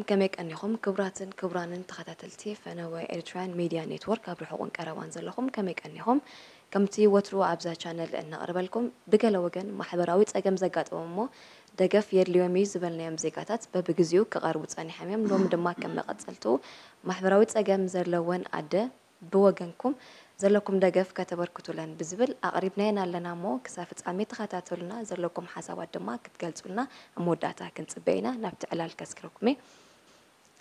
ከመይ ቀኒኹም ክቡራትን ክቡራንን ተኸታተልቲ ፈነወ ኤሪትራያን ሚድያ ኔትወርክ፣ ኣብ ርሑቕን ቀረባን ዘለኹም ከመይ ቀኒኹም? ከምቲ ወትሩ ኣብዛ ቻነል እነቕርበልኩም፣ ብገለ ወገን ማሕበራዊ ጸገም ዘጋጠሞም እሞ ደገፍ የድልዮም እዩ ዝበልናዮም ዜጋታት በብግዚኡ ክቐርቡ ጸኒሖም እዮም። ሎሚ ድማ ከም መቐጸልትኡ ማሕበራዊ ጸገም ዘለወን ኣደ ብወገንኩም ዘለኩም ደገፍ ከተበርክቱለን ብዝብል ኣቕሪብናየን ኣለና እሞ ክሳብ ፍጻሜ ተኸታተሉና፣ ዘለኩም ሓሳባት ድማ ክትገልጹልና ኣብ መወዳእታ ክንጽበ ኢና። ናብቲ ዕላል ከስክረኩም እየ።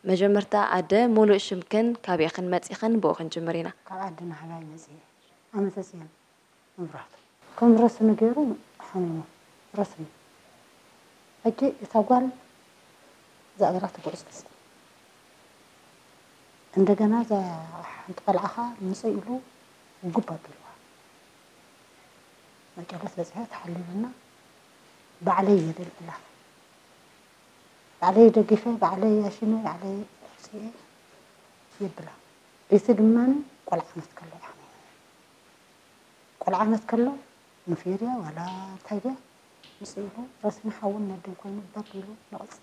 መጀመርታ ኣደ፣ ሙሉእ ሽምክን፣ ካበይኽን መጺኽን፣ ብኡ ክንጅምር ኢና። ካብ ዓዲ ናሕባይ መጺኤ። ኣመተ ጽዮን መብራህቱ። ከም ረስኒ ገይሩ ሓሚሙ። ረስኒ። ሕጂ እታ ጓል እዛ እግራ ትጉዕዘዝ። እንደገና እዛ ሓንቲ ቆልዓ ኸኣ ምጽእ ኢሉ ጉብ ኣቢልዋ። መጨረስ በጺሐ ተሓሊሉና ባዕለይ እየ ደልዕላ። ባዕለይ ደጊፈ፣ ባዕለይ ኣሽመ፣ ባዕለይ ኣውጽኤ የብላ። እቲ ድማ ቆልዓ ዓመት ከሎ እዩ ሓሚሙ። ቆልዓ ዓመት ከሎ ንፍዮ ድያ ዋላ እንታይ ድያ ምጽእ ኢሉ ረስኒ ሓውን ነደን ኮይኑ ባብ ኢሉ ነቐጽ።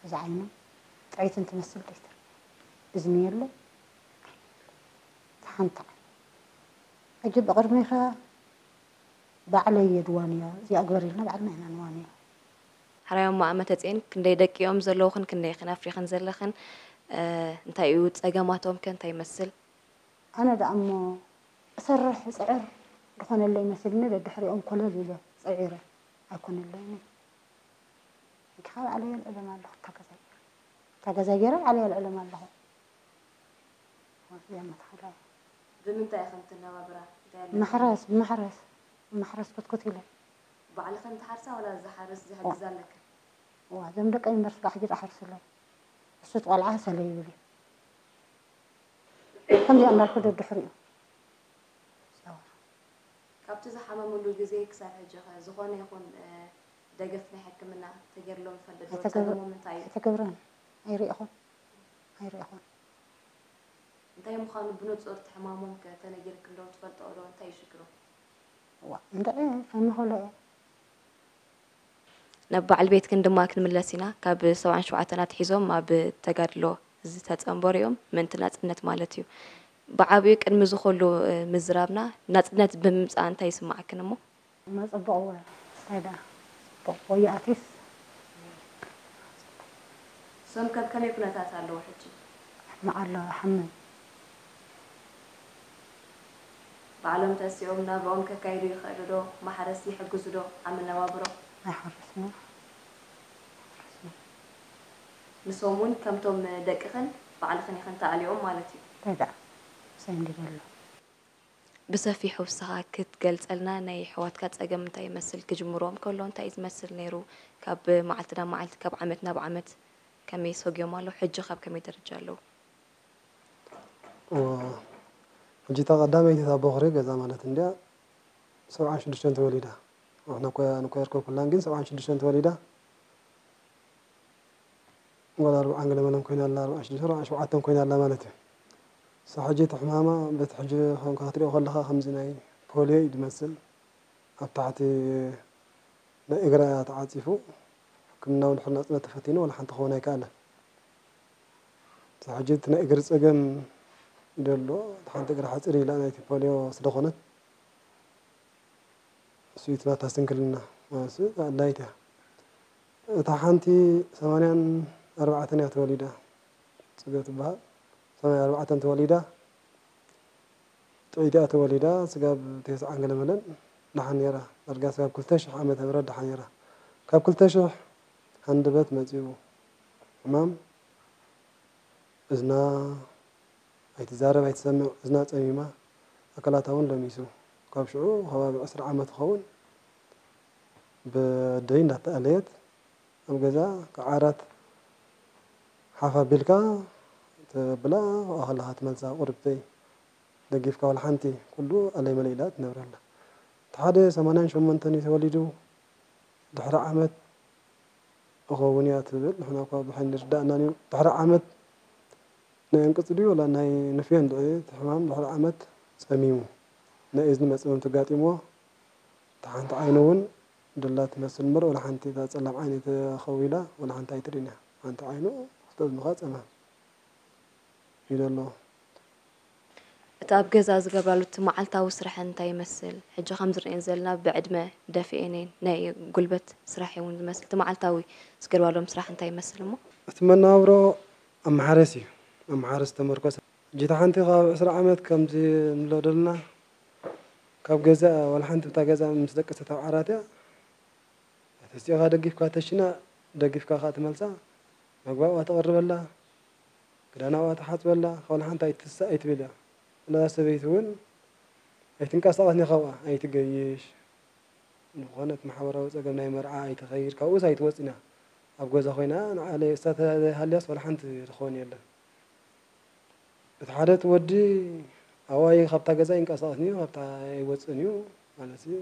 እዚ ዓይኑ ጥዕይትን ትመስል ደይተ እዝኒ የለ ተሓንታ። ሕጂ ብቕድሜኻ ባዕለይ እየ ድዋንዮ፣ እዚኣ ግበር ኢልና ባዕልና ኢና ንዋንዮ። ሕራይ እሞ ኣመተ ጽዮን፣ ክንደይ ደቂ እዮም ዘለውኽን፣ ክንደይ ኢኽን ኣፍሪኽን ዘለኽን፣ እ፣ እንታይ እዩ ጸገማቶም ከ እንታይ ይመስል? ኣነ ደኣ እሞ እሰርሕ እጽዕር ዝኾነለይ መሲልኒ ደድሕሪኦም ኮለል ኢለ ጸዒረ ኣይኮነለይን እዩ። ሕጂ ኸኣ ባዕለይ የልዕሎም ኣለኹ፣ እታ ገዛ ገይረ፣ እታ ገዛ ገይረ ባዕለይ የልዕሎም ኣለኹ። ወፂኦም መትሓላ። ብምንታይ ኢኽን ትነባብራ? እንታይ ኣለክን? ማሕረስ፣ ብማሕረስ፣ ብማሕረስ ኩትኩት ኢለ። ባዕልኽን ትሓርሳ ዋላ ዝሓርስ ዝሕግዝ ኣለክን? ዋ፣ እዞም ደቀይ እምበር ስጋዕ ሕጂ ዝሓርሱ ኣለዉ። እሱ እቲ ቆልዓ ሰለ ይብል እዩ። ከምዚኣ እንዳልኩ ደድሕሪኡ። ካብቲ ዝሓመምሉ ግዜ ክሳብ ሕጂ ኸ ዝኾነ ይኹን፣ እ፣ ደገፍ ናይ ሕክምና ተገይርሎም ይፈልጥ ዶ? ኣይተገብረ-፣ ጸገሞም እንታይ እዩ? ኣይተገብረን። ኣይርኢኹን። ኣይርኢኹን። እንታይ ምዃኑ ብንጹር እቲ ሕማሞም ከ ተነጊርክን ዶ? ትፈልጥኦ ዶ? እንታይ እዩ ሽግሮም? እዋ፣ እንድዒ ከመይ ክብሎ እየ? ናብ በዓል ቤትክን ድማ ክንምለስ ኢና። ካብ ሰብዓን ሸውዓተን ኣትሒዞም ኣብ ተጋድሎ ዝተጸንበሩ እዮም፣ ምእንቲ ናጽነት ማለት እዩ። ብዓቢኡ ቅድሚ እዚ ኩሉ፣ እ፣ ምዝራብና፣ ናጽነት ብምምጻኣ እንታይ ይስምዓክን እሞ? እሞ ጽቡቕ ወ-፣ እንታይ ደኣ፣ ጽቡቕ ወዮ ኣትዩስ። እሶም ከ ኣብ ከመይ ኩነታት ኣለዉ ሕጂ? ሕማቕ ኣለዉ፣ ይሓምም። ባዕሎም ተሲኦም ናብርኦም ከካይዱ ይኽእሉ ዶ? ማሕረስ ይሕግዙ ዶ ኣብ መነባብሮ? ኣይሓርስን። ኣይሓርስን። ንሶም እውን ከምቶም ደቅኽን ባዕልኽን ኢኽን ተኣልዮም ማለት እዩ። እንታይ ደኣ፣ ምሳይ እንዲ ዘሎ። ብሰፊሑ ንስኻ ክትገልጸልና፣ ናይ ኣሕዋትካ ጸገም እንታይ ይመስል? ክጅምርዎም ከሎ እንታይ እዩ ዝመስል ነይሩ? ካብ መዓልቲ ናብ መዓልቲ፣ ካብ ዓመት ናብ ዓመት ከመይ ሰጉዮም ኣለዉ? ሕጂ ካብ ከመይ ደረጃ ኣለዉ? እዎ፣ ሕጂ እታ ቀዳመይቲ እታ ቦኽሪ ገዛ ማለት እንድያ፣ ሰብዓን ሽዱሽተን ተወሊዳ። ንሕና እኮ፣ ኣነ እኮ ኣይርከብኩላን፣ ግን ሰብዓን ሽዱሽተን ተወሊዳ። ጓል ኣርብዓን ገለ መለን ኮይና ኣላ፣ ኣርብዓን ሽዱሽተን፣ ኣርብዓን ሸውዓተን ኮይና ኣላ ማለት እዩ። እሳ ሕጂ እቲ ሕማማ በቲ ሕጂ ከም ክትሪኦ ከለኻ ከምዚ ናይ ፖልዮ እዩ ዝመስል። ኣብ ታሕቲ ናይ እግራ ተዓጺፉ፣ ሕክምናዊ ድሕሪ ናጽነት ተፈቲኑ ዋላ ሓንቲ ክኸውን ኣይከኣለን። እሳ ሕጂ እቲ ናይ እግሪ ጸገም እዩ ደሎ፣ እታ ሓንቲ እግራ ሓጺር ኢላ ናይቲ ፖልዮ ስለ ዝኾነት። እሱ እዩ እቲ ናታ ስንክልና፣ ማለት እዩ፣ ኣላይት እያ። እታ ሓንቲ ሰማንያን ኣርባዕተን እያ ተወሊዳ፣ ጽገ ትበሃል። ሰማንያን ኣርባዕተን ተወሊዳ፣ ጥዕይቲ እያ ተወሊዳ፣ ስጋብ ተስዓን ገለ መለን ደሓን ነይራ። ዳርጋ ስጋብ ክልተ ሽሕ ዓመተ ምህረት ደሓን ነይራ። ካብ ክልተ ሽሕ ሃንደበት መጺኡ ሕማም እዝና ኣይትዛረብ ኣይትሰምዕ፣ እዝና ጸሚማ፣ ኣካላታ እውን ለሚሱ። ካብ ሽዑ ከባቢ ዕስራ ዓመት ይኸውን ብደይ እንዳተኣለየት ኣብ ገዛ ዓራት ሓፍ ኣቢልካ ተብላ፣ ኣብኣ ከለኻ ትመልሳ ቁርብተይ ደጊፍካ ዋላ ሓንቲ ኩሉ ኣለይ መለይ ኢላ ትነብር ኣላ። እቲ ሓደ ሰማንያን ሸሞንተን እዩ ተወሊዱ፣ ድሕሪ ዓመት እኸውን እያ ትብል። ንሕና እኳ ብሓይሊ ይርዳእናን እዩ። ድሕሪ ዓመት ናይ ኣንቅጽ ድዩ ወላ ናይ ንፍዮ እንድዒ፣ እቲ ሕማም ድሕሪ ዓመት ጸሚሙ፣ ናይ እዝኒ መጽመምቲ ኣጋጢምዎ፣ እታ ሓንቲ ዓይኑ እውን ደላ ትመስል እምበር፣ ወላ ሓንቲ እታ ጸላም ዓይኒ ተኸዊላ፣ ወላ ሓንቲ ኣይትርእን እያ። ሓንቲ ዓይኑ፣ ክልተ እዝኑ ከኣ ጸማም ኢሉ ኣሎ። እቲ ኣብ ገዛ ዝገብራሉ እቲ መዓልታዊ ስራሐን እንታይ ይመስል? ሕጂ ከም ዝርእየን ዘለና ብዕድመ ደፊኤን እየን። ናይ ጉልበት ስራሕ እውን ዝመስል። እቲ መዓልታዊ ዝገብራሎም ስራሕ እንታይ ይመስል እሞ? እቲ መነባብሮ ኣብ ማሕረስ እዩ። ኣብ ማሕረስ ዝተመርኮሰ። ሕጂ እታ ሓንቲ ካብ ዕስራ ዓመት ከምዚ ንብሎ ዘለና ካብ ገዛ ዋላ ሓንቲ እታ ገዛ ምስ ደቀሰት ኣብ ዓራት እያ። ተሲእኻ ደጊፍካ ተሽና፣ ደጊፍካ ከኣ ትመልሳ፣ መግባእዋ ተቕርበላ፣ ክዳናዋ ትሓጽበላ፣ ዋላ ሓንቲ ኣይትስእ ኣይትብል እያ። እዛ ሰበይቲ እውን ኣይትንቀሳቐስን እያ ካብኣ፣ ኣይትገይሽ። ዝኾነ እቲ ማሕበራዊ ጸገም ናይ መርዓ ኣይትኸይድ፣ ካብኡስ ኣይትወጽእን እያ። ኣብ ገዛ ኮይና ንዓ ለይ እሳ ተዘይሃልያስ ዋላ ሓንቲ ዝኸውን የለን። እቲ ሓደ እቲ ወዲ ኣብኣ ካብታ ገዛ ኣይንቀሳቐስን እዩ፣ ካብታ ኣይወጽእን እዩ ማለት እዩ።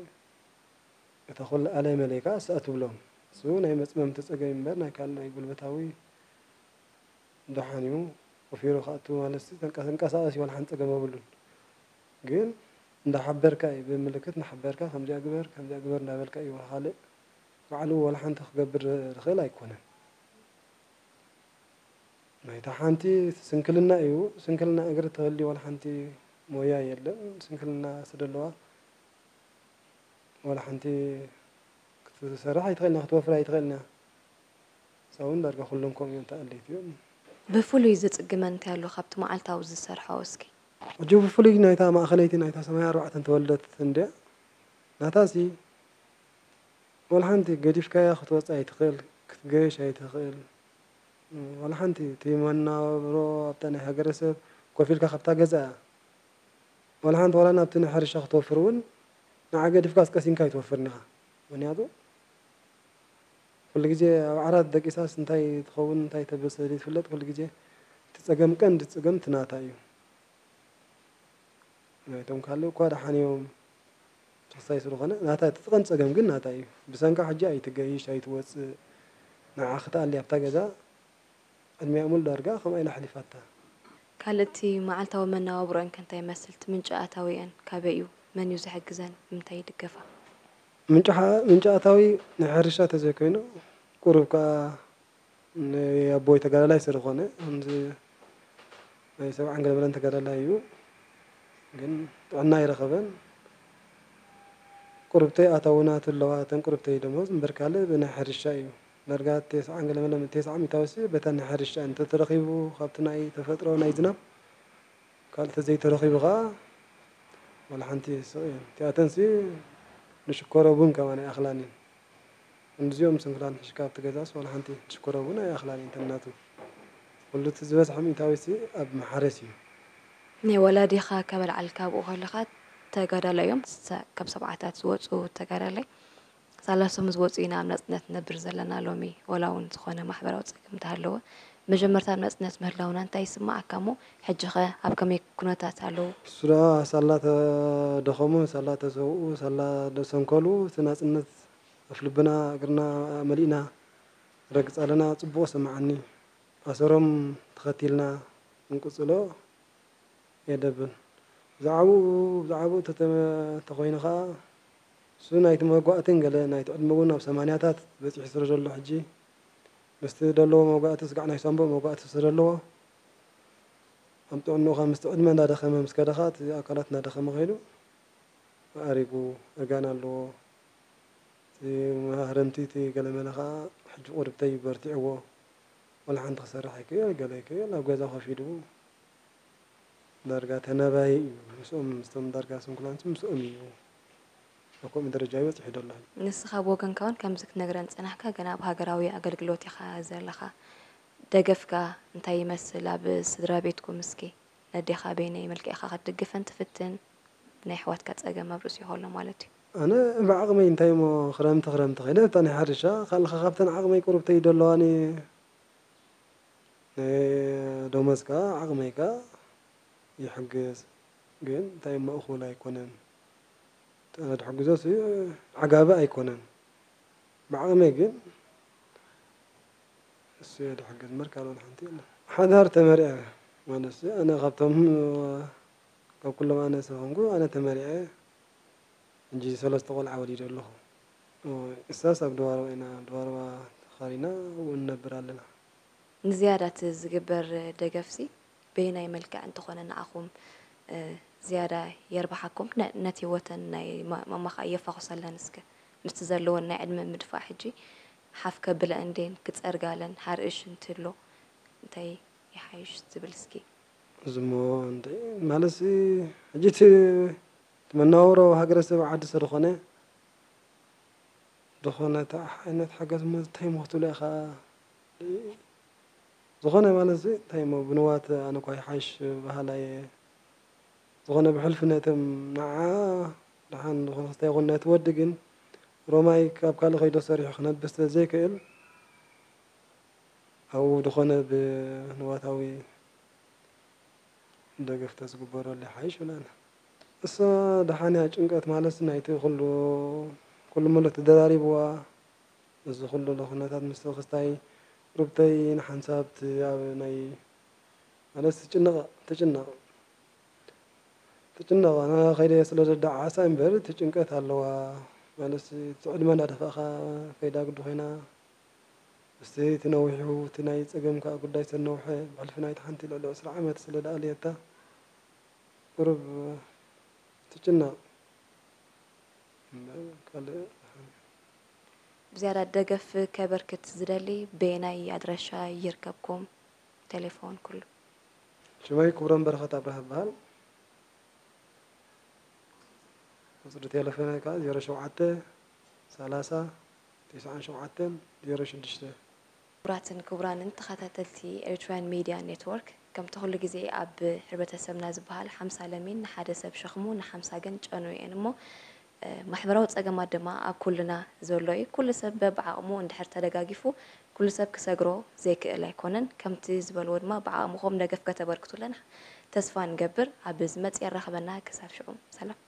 እታ ኩሉ ኣለይ መለይ ከኣ ስኣ ትብሎም። እሱ ናይ መጽመምቲ ጸገም እምበር ናይ ካልእ ናይ ጉልበታዊ ደሓን እዩ። ወፊሩ ክኣቱ ማለትሲ ተንቀ-፣ ተንቀሳቐሲ ዋላ ሓንቲ ጸገም የብሉን። ግን እንዳሓበርካ እዩ፣ ብምልክት እንዳሓበርካ ከምዚኣ ግበር፣ ከምዚኣ ግበር እንዳበልካ እዩ። ካልእ ባዕሉ ዋላ ሓንቲ ክገብር ዝኽእል ኣይኮነን። ናይታ ሓንቲ ስንክልና እዩ። ስንክልና እግሪ ተህልዩ ዋላ ሓንቲ ሞያ የለን። ስንክልና ስደለዋ ዋላ ሓንቲ ክትሰርሕ ኣይትኽእልን እያ፣ ክትወፍር ኣይትኽእልን እያ። ንሳ እውን ዳርጋ ኩሎም ከምኡ እዮም፣ ተኣለይቲ እዮም። ብፍሉይ ዝጽግመን እንታይ ኣሎ ካብቲ መዓልታዊ ዝሰርሖ እስኪ? ሕጂ ብፍሉይ ናይታ ማእኸለይቲ ናይታ ሰማንያ ኣርባዕተ ተወልደት እንድያ። ናታሲ ዋላ ሓንቲ ገዲፍካያ ክትወጽእ ኣይትኽእል፣ ክትገይሽ ኣይትኽእል። ዋላ ሓንቲ እቲ መነባብሮ ኣብታ ናይ ሃገረሰብ ኮፍ ኢልካ ካብታ ገዛ እያ። ዋላ ሓንቲ ዋላ ናብቲ ናይ ሕርሻ ክትወፍር እውን ንዓ ገዲፍካ ኣስቀሲንካ ኣይትወፍርን ኢኻ። ምኽንያቱ ኩሉ ግዜ ኣብ ዓራት ደቂሳስ እንታይ ትኸውን እንታይ ተበሰ ዘይትፍለጥ፣ ኩሉ ግዜ እቲ ጸገም ቀንዲ ጸገም እቲ ናታ እዩ። ናይቶም ካልእ እኳ ደሓን እዮም፣ ተኽሳይ ስለኾነ ናታ እቲ ቀንዲ ጸገም ግን ናታ እዩ። ብሰንካ ሕጂ ኣይትገይሽ ኣይትወጽእ፣ ንዓ ክትኣሊ ኣብታ ገዛ ዕድሚኣ ሙሉ ዳርጋ ከምኣ ኢላ ኣሕሊፋታ። ካልእ እቲ መዓልታዊ መነባብሮአን ከ እንታይ ይመስል? እቲ ምንጪ ኣታዊአን ካበይ እዩ? መን እዩ ዝሕግዘን? ብምንታይ ይድገፋ? ምንጪ ሓ-፣ ምንጪ ኣታዊ ናይ ሕርሻ ተዘይኮይኑ፣ ቁሩብ ከኣ ናይ ኣቦይ ተጋዳላይ ስለኾነ፣ ከምዚ ናይ ሰብዓን ገለ መለን ተጋዳላይ እዩ። ግን ጥዕና ኣይረኸበን። ቁሩብተይ ኣታዊ ናቱ ኣለዋ፣ እተን ቁሩብተይ ደሞዝ እምበር ካልእ ብናይ ሕርሻ እዩ። ዳርጋ ተስዓን ገለ መለ፣ ተስዓ ሚእታዊሲ በታ ናይ ሕርሻ እንተተረኺቡ ካብቲ ናይ ተፈጥሮ ናይ ዝናብ ካልእ ተዘይተረኺቡ ኸዓ ዋላ ሓንቲ ስቕ እየን። እቲኣተንሲ ንሽኮሮ ቡን ከማን ኣይኣኽላን እየን። እንድዚኦም ስንኩላን ሒዝካ ኣብቲ ገዛስ ዋላ ሓንቲ ንሽኮሮ ቡን ኣይኣኽላን እየን። ተናቱ ኩሉ እቲ ዝበዝሐ ሚእታዊሲ ኣብ ማሕረስ እዩ። ናይ ወላዲኻ ከበልዓልካ ኣብኡ ከለኻ ተጋዳላይ እዮም። ሰ-፣ ካብ ሰብዓታት ዝወፁ ተጋዳላይ ሳላሶም ዝወፁ ኢና ኣብ ናፅነት ንነብር ዘለና ሎሚ። ወላ እውን ዝኾነ ማሕበራዊ ፀገም እንተሃለወ፣ መጀመርታ ኣብ ናፅነት ምህላውና እንታይ ይስማዓካ እሞ፣ ሕጂ ኸ ኣብ ከመይ ኩነታት ኣለዉ? እሱ ደኣ ሳላ ተደኸሙ፣ ሳላ ተሰውኡ፣ ሳላ ደሰንከሉ፣ እቲ ናፅነት ኣፍ ልብና እግርና መሊእና ረግፅ ኣለና። ፅቡቕ ሰማዓኒ። ኣሰሮም ተኸቲልና ክንቅፅሎ የደብን። ብዛዕባኡ፣ ብዛዕባኡ ተተ-፣ ተኾይኑ ኸዓ፣ እሱ ናይቲ መጓእትን ገለ፣ ናይቲ ዕድመ እውን ኣብ ሰማንያታት በፂሑ ስለ ዘሎ ሕጂ፣ ምስቲ ዘለዎ መጓእቲ፣ ስጋዕ ናይ ሳንቡእ መጓእቲ ስለ ዘለዎ፣ ኣብ ጥዕንኡ ኸዓ ምስቲ ዕድመ እንዳደኸመ ምስ ከደ ኸዓ፣ እቲ ኣካላት እንዳደኸመ ኸይዱ፣ ኣሪጉ፣ እርጋን ኣለዎ። እቲ ማህረምቲ፣ እቲ ገለመለ ኸዓ፣ ሕጂ ቁርብተይ በርቲዕዎ፣ ወላ ሓንቲ ክሰርሕ ኣይክእል፣ ገለ ኣይክእል፣ ኣብ ገዛ ኮፍ ኢሉ፣ ዳርጋ ተናባሂ እዩ። ምስኦም፣ ምስቶም ዳርጋ ስንኩላንሲ ምስኦም እዩ ኣብ ከምኡ ደረጃ ይበጽሕ ይደሎ። ንስኻ ብወገንካ እውን ከምዚ ክትነግረን ጸናሕካ፣ ገና ኣብ ሃገራዊ ኣገልግሎት ኢኻ ዘለኻ። ደገፍካ እንታይ ይመስል ኣብ ስድራ ቤትኩም እስኪ? ነዴኻ በየነይ መልክዕ ኢኻ ክትድግፈን ትፍትን? ናይ ኣሕዋትካ ጸገም ኣብ ርእሲኡ ከሎ ማለት እዩ። ኣነ ብዓቕመይ እንታይ እሞ ክረምቲ ክረምቲ ከይደ፣ እታ ናይ ሕርሻ ካልእ ካብተን ዓቕመይ ቁርብተይ ደለዋኒ ናይ ደሞዝ ከኣ ዓቕመይ ከኣ ይሕግዝ፣ ግን እንታይ እሞ እኹል ኣይኮነን። ኣነ ድሕግዞስ ዓጋቢ ኣይኮነን። ብዓቕመይ ግን እሱ እየ ድሕግዝ እምበር ካልእ ሓንቲ የለን። ሓዳር ተመሪዐ ማለት ኣነ ካብቶም፣ ካብ ኩሎም ኣነ ስለኾንኩ ኣነ ተመሪዐ ሕጂ ሰለስተ ቆልዓ ወሊደ ኣለኹ። እሳስ ኣብ ድዋርባ ኢና፣ ኣብ ድዋርባ ተኻሪና ኣብኡ ንነብር ኣለና። ንዝያዳ እቲ ዝግበር ደገፍሲ በየናይ መልክዕ እንተኾነ ንዓኹም ዝያዳ የርብሓኩም? ነቲ ወተን ናይ ማማ ኸዓ የፋኹሰለን እስከ። ምስቲ ዘለወን ናይ ዕድመ ምድፋእ ሕጂ ሓፍ ከብለኣን ድየን ክጸርጋለን ሓርሽ እንትህሎ እንታይ ይሓይሽ ትብል እስኪ? እዚሞ እንታይ ማለትሲ ሕጂ እቲ መናውሮ ሃገረሰብ ዓዲ ስለዝኾነ ዝኾነ ዓይነት ሓገዝ እሞ እንታይ እሞ ክትብሎ ኢኻ ዝኾነ ማለት እዚ እንታይ እሞ ብንዋት ኣነ እኳ ይሓይሽ በሃላይ እየ ዝኾነ ብሕልፊ ነቶም ንዓ ደሓን ዝኾነ ክስታይ ይኹን ነቲ ወዲ ግን ሮማይ ካብ ካልእ ከይዶ ሰሪሑ ክነብር ስለ ዘይክእል ኣብኡ ዝኾነ ብንዋታዊ ደገፍ ተዝግበረሉ ይሓይሽ ብለና። እሳ ደሓን እያ ጭንቀት ማለት ናይቲ ኩሉ ኩሉ ሙሉእ ተደራሪብዋ እዚ ኩሉ ኩነታት ምስቲ ክስታይ ቁርብተይ ንሓንሳብ እቲ ኣብ ናይ ማለት ትጭነቕ ትጭነቕ ትጭነቕ ኣነ ከይደ ስለ ዘዳዓሳ እምበር እቲ ጭንቀት ኣለዋ ማለት እቲ ዕድመ እንዳደፋእኻ ከይዳ ግዲ ኮይና ምስቲ እቲ ነዊሑ እቲ ናይ ፀገምካ ጉዳይ ዝተነውሐ ብሕልፊ ናይቲ ሓንቲ ልዕሊ ዕስራ ዓመት ስለ ደኣልየታ ቁሩብ ትጭነቕ እምበር ካልእ ደሓን እያ። ብዝያዳ ደገፍ ከበርክት ዝደሊ በየናይ ኣድራሻ ይርከብኩም? ቴሌፎን ኩሉ። ሽመይ ክብሮም በረኸት ኣብርሃ ይበሃል። ቁፅሪ ቴሌፎነይ ከዓ ዜሮ ሸውዓተ ሰላሳ ቴስዓን ሸውዓተን ዜሮ ሽዱሽተ። ክቡራትን ክቡራንን ተኸታተልቲ ኤሪትሪያን ሚድያ ኔትወርክ፣ ከምቲ ኩሉ ግዜ ኣብ ሕብረተሰብና ዝበሃል ሓምሳ ለሚን ንሓደ ሰብ ሸኽሙ ንሓምሳ ግን ጨንኡ እየን እሞ ማሕበራዊ ጸገማት ድማ ኣብ ኩልና ዘሎ እዩ። ኩሉ ሰብ በብዓቕሙ እንድሕር ተደጋጊፉ ኩሉ ሰብ ክሰግሮ ዘይክእል ኣይኮነን። ከምቲ ዝበልዎ ድማ ብዓቕምኹም ደገፍ ከተበርክቱልና ተስፋ ንገብር። ኣብ ዝመጽእ የራኽበና። ክሳብ ሽዑ ሰላም።